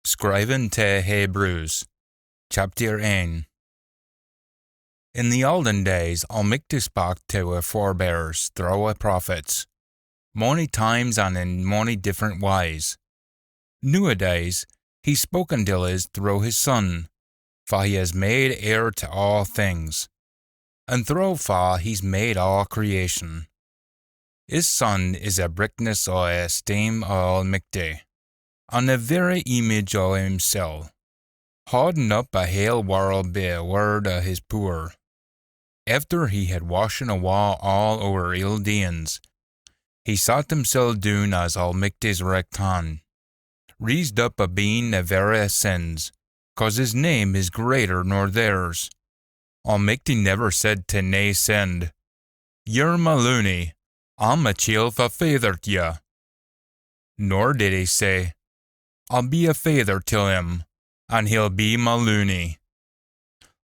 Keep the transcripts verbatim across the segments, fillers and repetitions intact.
Scrievin tae Hebrews, chapter ane. In the olden days, Almichty spak tae oor forebears throwe oor prophets, mony times an in mony different wyes. Nooadays, he's spoken till us throwe his Son, fa he his made heir tae aa things, an throwe fa he's made aa creation. His Son is e brichtness o e esteem o Almichty, an e verra image o himsel, haudin up e hale warl bi e word o his pooer. Efter he hid washen awa aa oor ill deeins, he sat himsel doon at Almichty's richt han, reesed up abeen e verra sins, cause his name is greater nor theirs. Almichty never said tae nae sin, "Ye're ma loonie, I'm e chiel fa faithert ye." Nor did he say, "I'll be a faither till him, an he'll be ma loonie."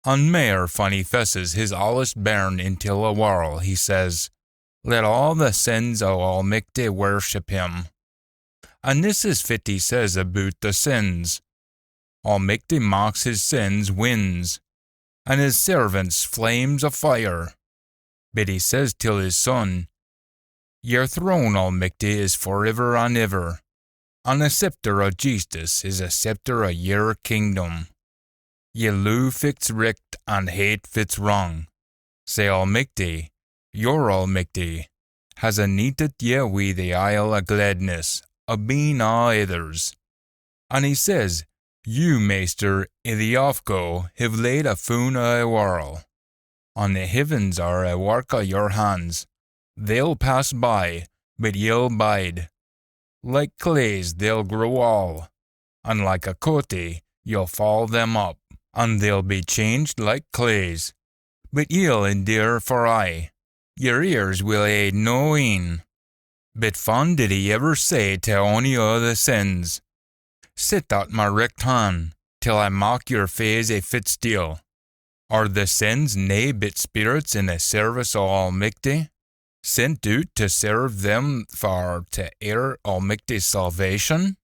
An mair, fan he fesses his aulest bairn intil e warl, he says, "Let aa the sins o Almichty worship him." An this is fit he says aboot the sins. Almichty maks his sins winds, an his servants flames o fire. But he says till his Son, "Yer throne, Almichty, is for iver an iver, an the sceptre o justice is the sceptre o yer kingdom. Ye loo fit's richt an hate fit's wrang. Sae Almichty, yer Almichty, has anointed ye wi the ile o gledness abeen aa ithers." An he says, "You, Maister, i the offgo, hiv laid e foon o e warl, an the hivens are e wark o yer hans. They'll pass by, but ye'll bide. Like claes they'll grow aul, an like a coatie ye'll faul them up, an they'll be changed like claes. But ye'll endure for aye. Yer ears will hae no een." But fan did he ever say tae ony o the sins, "Sit at ma richt han, till I mak yer faes a fitsteel"? Are the sins nae but spirits in the service o Almichty, sent oot tae serve them fa are tae heir Almichty's salvation?